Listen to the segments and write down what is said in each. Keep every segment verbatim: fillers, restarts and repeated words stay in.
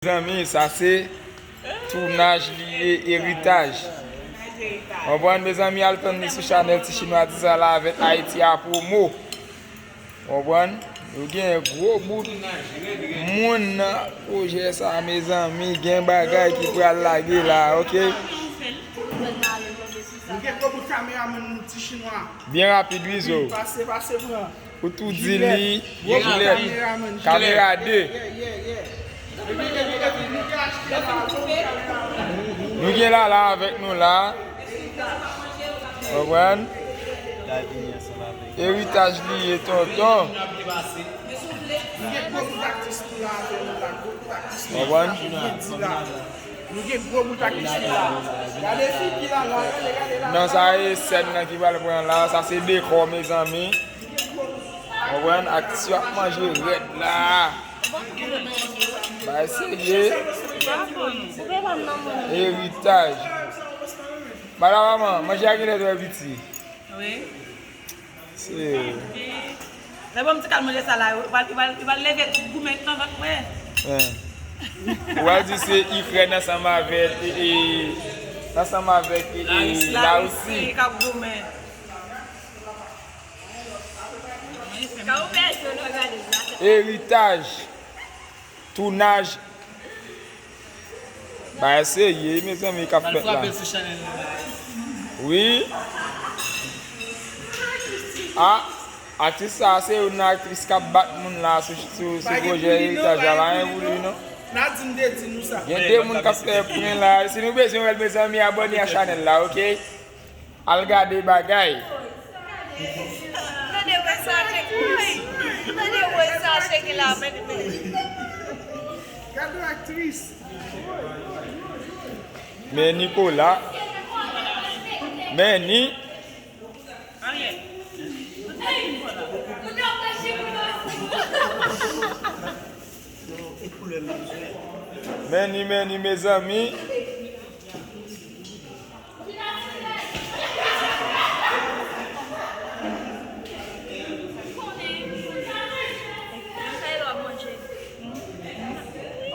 Mezanmi, sa se tounaj li ye, eritaj. Konprann, mezanmi, al tann li sou chanèl Ti Chinwa di sa la avèk Ayiti a pwomo. Konprann? Nou gen gwo bout moun nan pwojè sa, mezanmi. Gen bagay ki pral lage la, oke? Nou gen gwo bout kameramann nou, Ti Chinwa. Byen rapid, wi, Zo. Pase, pase, pran. Ou tou di li, Jilèt, kamera de. Nou gen Lala avèk nou la. Konprann? Eritaj li ye, tonton. Konprann? Nou gen gwo bout ak misye la. Gade figi Lala, gade, gade Lala. Non, sa e sèn nan ki pral pran la. Sa se dekò, mezanmi. Konprann? Atis yo ap manje rèd la. Bay serye. Eritaj. Madam, manman, manje a genlè twò piti. Wi. Se. Lè bon, m ti kal manje sa la, li pral, li pral, li pral leve goumen nan vant mwen. Ou pral di se Ikrèn ansanm avèk, e, e, ansanm avèk, e, e, Larisi k ap goumen. Eritaj, tounaj, bagay serye, mezanmi, k ap fèt la. Wi. A, atis sa a se youn nan aktris k ap bat moun la sou, sou, sou pwojè Eritaj la, pa anyen pou li non. Gen de moun k ap fè pwen la. Si nou bezwen wè l, mezanmi, abòne a chanèl la, oke? Al gade bagay. Tande wè sa cheke. Tande wè sa cheke la, men, men. Gade aktris. Men Nicolas. Men ni. Men ni, men ni, mezanmi.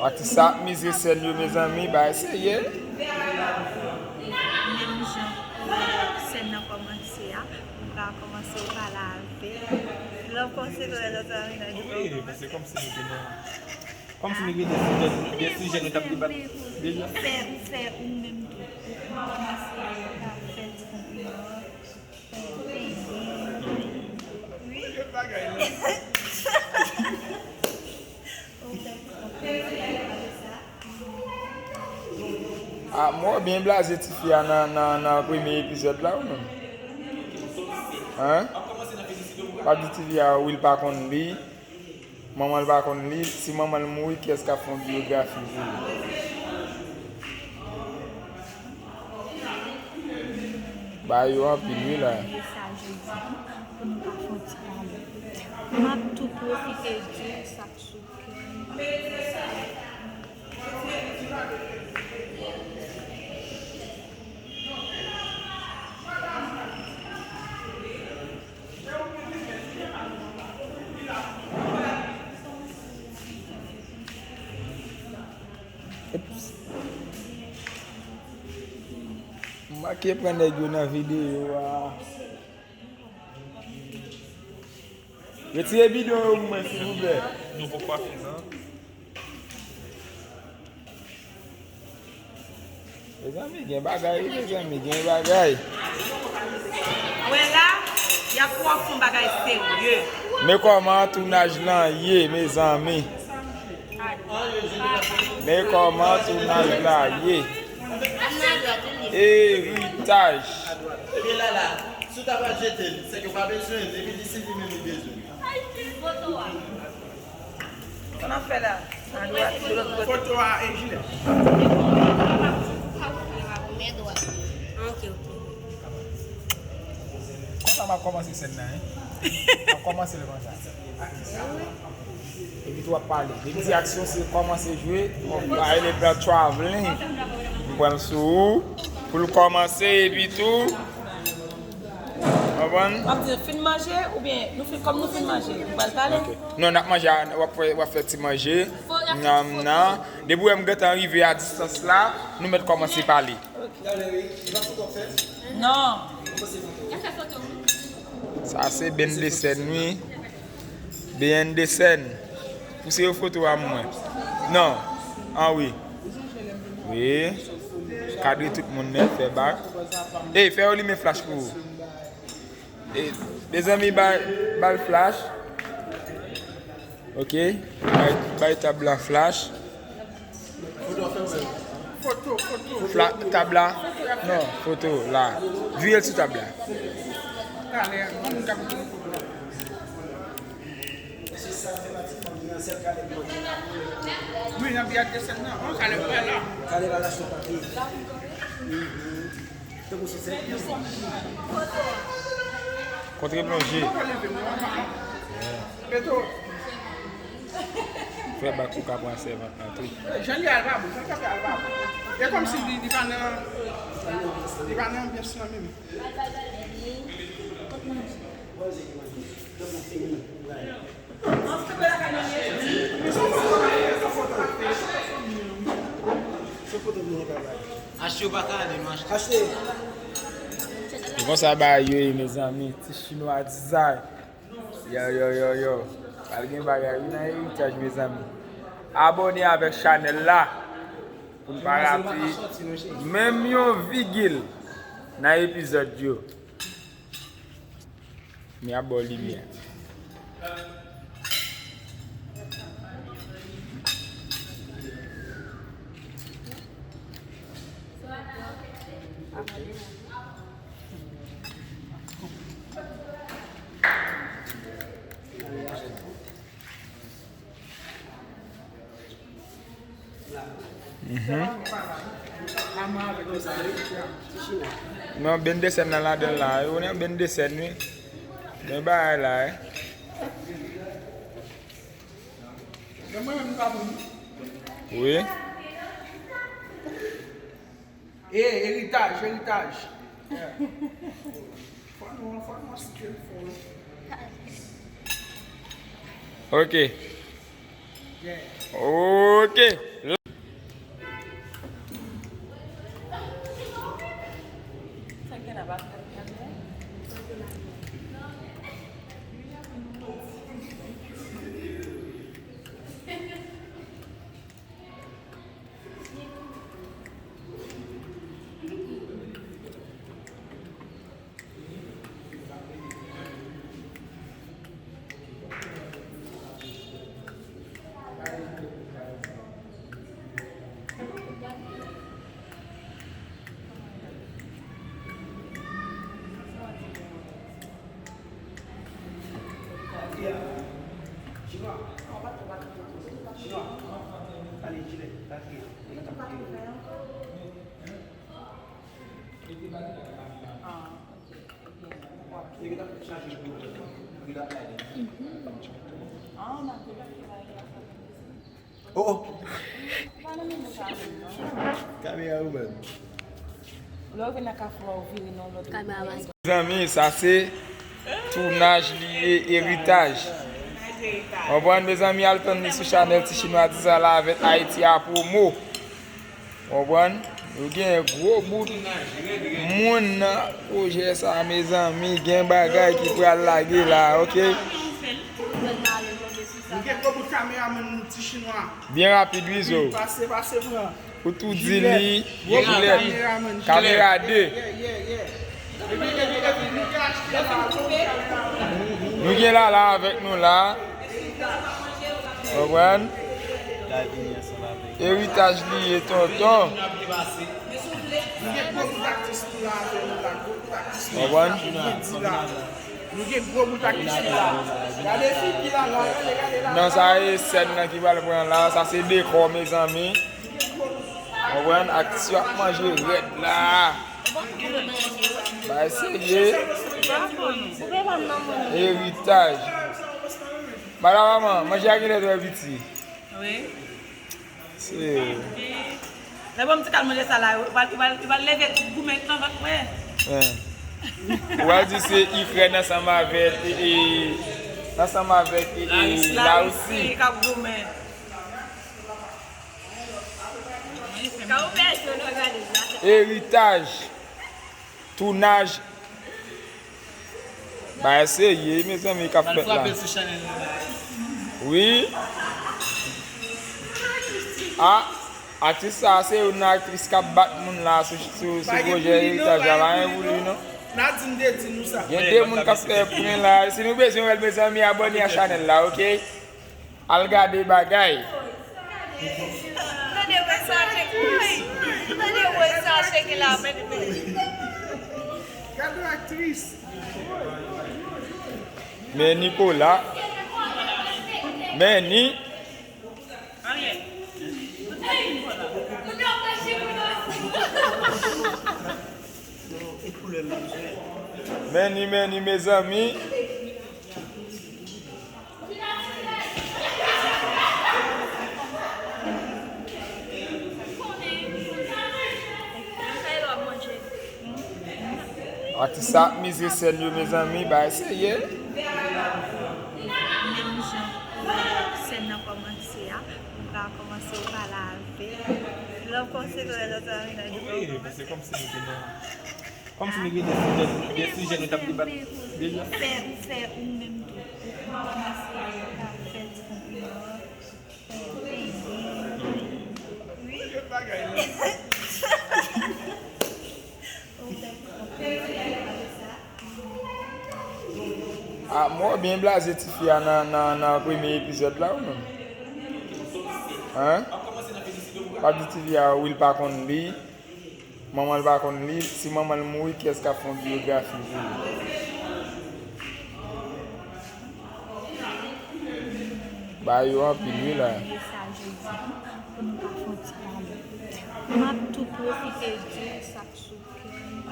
Atis sa ap mize sèn yo, mezanmi, bagay serye. Menm jan sèn nan kòmanse a, m ka kòmanse pale avè l. Lè w kòmanse konsa, sa vin nan. Wi, men se kòmsi nou te nan Kòmsi nou gen de sijè, de sijè nou t ap debat deja. Ou fè, ou fè ou menm tou. Ou kòmanse fè ti konpliman. Wi. Ou fè ti konpliman. Ah, mwen byen blaze tifi a nan, nan, nan premye epizòd la, ou menm? Hein? W ap di tifi a, wi, l pa konn li. Manman l pa konn li. Si manman l mouri, kiyès k ap fè yon biyografi pou li? Bagay yo anpil, wi, la. Sa jodi, pou nou ka fè yon ti pale. M ap tou pwofite di sa k sou kè m. Eps. M manke pran nèg yo nan videyo a. Retire bidon yo pou mwen, silvouplè. Nou poko fin, non. Mezanmi, gen bagay, wi, mezanmi, gen bagay. Wè la, y ap pran fon bagay serye. Men kòman tounaj lan ye, mezanmi. Men kòman tounaj la ye. Eritaj. Ebyen, Lala, si w ta pral jete l, se ke w pa bezwen l, epi li se li menm li bezwen. Sa n ap fè la? Adwat, de lòt kote. Foto a e Jilèt. Men dwat. Ok, ok. Konsa m ap kòmanse sèn nan, wi. M ap kòmanse l konsa. Epi tou w ap pale. Depi di aksyon, se kòmanse jwe. Bay le plan traveling. M pran l sou ou. Pou l kòmanse, epi tou. Konprann? W ap di fin manje oubyen nou fin, kòm nou fin manje, nou pral pale? Ok. Non, n ap manje a, w ap fè, w ap fè ti manje. Nan, nan. Depi w wè m gentan rive a distans la, nou mèt kòmanse pale. Non. Sa se bèn de sèn, wi. Bèn de sèn. Pouse yo foto a mwen. Non. An wi. Wi. Kadre tout moun nèt, fè bak. Ey, fè yo limen flach pou ou. Ey, mezanmi, bay, bay flach. Ok. Bay, bay tab la flach. Foto, foto. Fla, tab la. Non, foto la. Vire l sou tab la. Talè, bon, moun k ap pran foto la. Wi, nan biyat de sèn nan. On Kalèb wè la. Kontre plonje. Beto. Fè bak ou ka pran sèvant nan tou. Jan li al pa bon, jan l kanpe al pa bon. E kòmsi li, li pa nan, li pa nan anbyans lan menm. Achte yo pa ka ale, nou achte. Achte. Se konsa bagay yo ye, mezanmi. Ti chinwa dizay. Yo, yo, yo, yo. Pral gen bagay wi nan eritaj, mezanmi. Abòne avèk chanèl la pou n pa rate menm yon vigil nan epizòd yo. Mi ap ba w limyè. Mhm. Non, bèn de sèn nan ladan la. Ou konnen bèn de sèn, wi. Men bagay la, eh. Wi. E, eritaj, eritaj. Fò nou, fò nou sitye l fò. Ok. Ok. Oh, oh. Kamera woman. Lè w vin nan kafou a, w vire nan lòt. Kameraman. Mezanmi, sa se tounaj li ye, eritaj. Konprann, mezanmi, al tann li sou chanèl Ti Chinwa Dizay la avèk Ayiti a Pwomo. Konprann? Nou gen gwo bout moun nan pwojè sa, mezanmi. Gen bagay ki pral lage la, ok? Nou gen gwo bout kameraman nou, Ti Chinwa. Byen rapid, wi, Zo. Pase, pase, pran. Ou tou di li, jilèt, kamera de. Nou gen Lala avèk nou la. Konprann? Eritaj li ye, tonton. Konprann? Nou gen gwo bout ak ti la. Gade figi la, la, gade, gade la. Non, sa e sèn nan ki pral pran la. Sa se dekò, mezanmi. Konprann? Atis yo ap manje rèd la. Bay serye. Eritaj. Madanm, manman, manje a genlè twò piti. Wi. Se. Lè bon m ti kal manje sa la, li pral, li pral, li pral leve goumen nan vant mwen. Hein. Ou al di se Ikrèn ansanm avèk, e, e, ansanm avèk, e, e, Larisi k ap goumen. Eritaj, tounaj. Bagay serye, mezanmi, k ap fèt la. Wi. A, atis sa a se youn nan aktris k ap bat moun la sou, sou, sou pwojè Eritaj la, pa gen pou li non. Gen de moun k ap fè pwen la. Si nou bezwen wè l, mezanmi, abòne a chanèl la, oke? Al gade bagay. Tande wè sa cheke. Tande wè sa cheke la, men. Gade aktris. Men Nicolas. Men ni. Men ni, men ni, mezanmi. Atis sa ap mize sèn yo, mezanmi, bagay serye. Menm jan sèn nan kòmanse a, m pa kòmanse w pale avè l. Lè w kòmanse, lè w kòmanse. Wi, men se kòmsi nou te nan Kòmsi nou gen de sijè, de sijè nou t ap debat deja. Ou fè, ou fè ou menm tou. Ou kòmanse ap fè ti konpliman. Fè, fè byen. Wi. Ou fè ti konpliman. A, mwen byen blaze tifi a nan, nan, nan premye epizòd la, ou menm? Hein? W ap di tifi a, wi, l pa konn li. Manman l pa konn li. Si manman l mouri, kiyès k ap fè yon biyografi pou li? Bagay yo anpil, wi, la. Pou nou ka fè yon ti pale. M ap tou pwofite di w sa k sou kè m.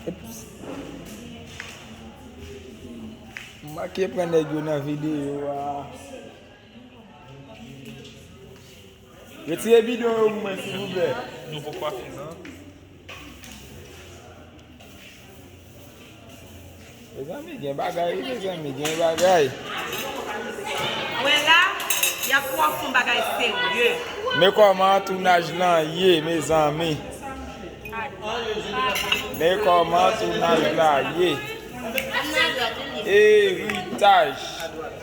Eps. M manke pran nèg yo nan videyo a. Retire bidon yo pou mwen, silvouplè. Nouvo kwafi nan. Mezanmi, gen bagay, wi, mezanmi, gen bagay. Wè la, y ap pwofon bagay serye. Men kòman tounaj lan ye, mezanmi. Men kòman tounaj la ye. Eritaj.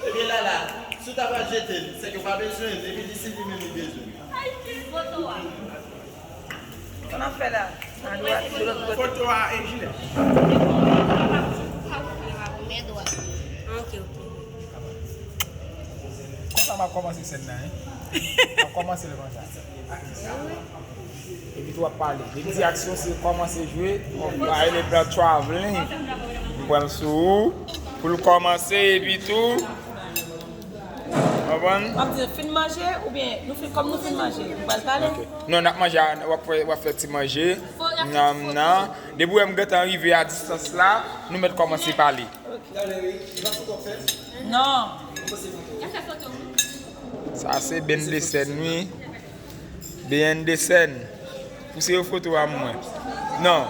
Ebyen, Lala, si w ta pral jete l, se ke w pa bezwen l, epi li si li menm li bezwen l. Sa n ap fè la? Adwat, de lòt kote. Foto a e jilè. Men dwat. Ok, ok. Konsa m ap kòmanse sèn nan, wi. M ap kòmanse l konsa. Epi tou w ap pale. Depi di aksyon, se kòmanse jwe. Bay le plan traveling. M pran l sou ou. Pou l kòmanse, epi tou. Konprann? W ap di fin manje, oubyen nou fin, kòm nou fin manje, nou pral pale? Ok. Non, n ap manje, w ap fè, w ap fè ti manje. Nan, nan. Depi w wè m gentan rive a distans la, nou mèt kòmanse pale. Non. Sa se bèn de sèn, wi. Bèn de sèn. Pouse yo foto a mwen. Non.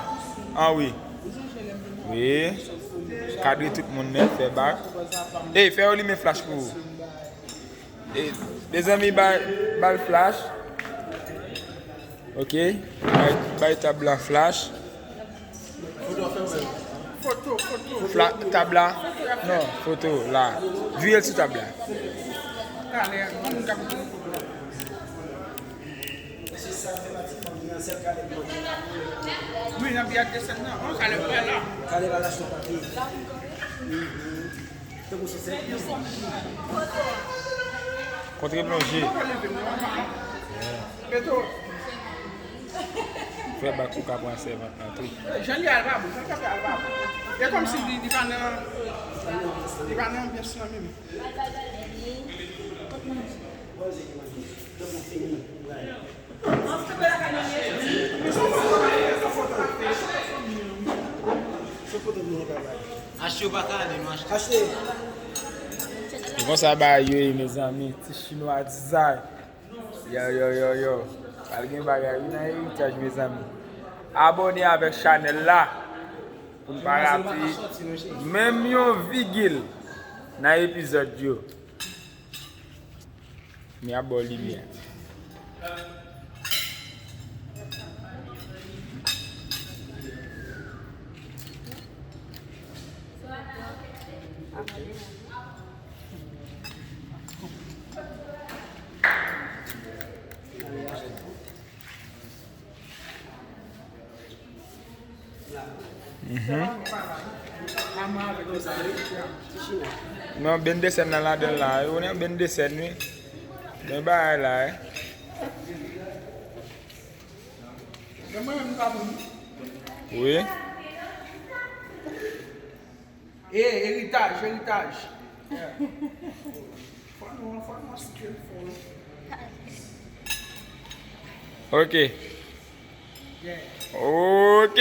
An wi. Wi. Kadre tout moun nèt, fè bak. Ey, fè yo limen flash pou ou. Ey, mezanmi, bay, bay flash. Ok. Bay, bay tab la flash. Foto, foto. Fla-, tab la. Non, foto la. Vire l sou tab la. Talè, moun k ap pran foto a. Wi, nan biyat de sèt nan. An, Kalèb la la. Kalèb la lache yon papye. Kontre plonje. Frè bak ou ka pran sèvant nan tou. Jan li al pa bon, jan l fè al pa bon. E kòmsi li, li pa nan, li pa nan anbyans lan menm. An, se te lakay nou ye. Mezanmi, se foto. Achte yo pa ka ale, nou achte. Achte. E konsa bagay yo ye, mezanmi. Ti chinwa dizay. Yo, yo, yo, yo. Pral gen bagay wi nan eritaj, mezanmi. Abòne avèk chanèl la pou n pa rate menm yon vigil nan epizòd yo. Mi ap ba w limyè. Mhm. Non, ben desèn nan ladan la. Ou nan ben desèn, wi. Men bagay la, eh. Wi. E, eritaj, eritaj. Fò nou, fò nou stil fò. Ok. Ok.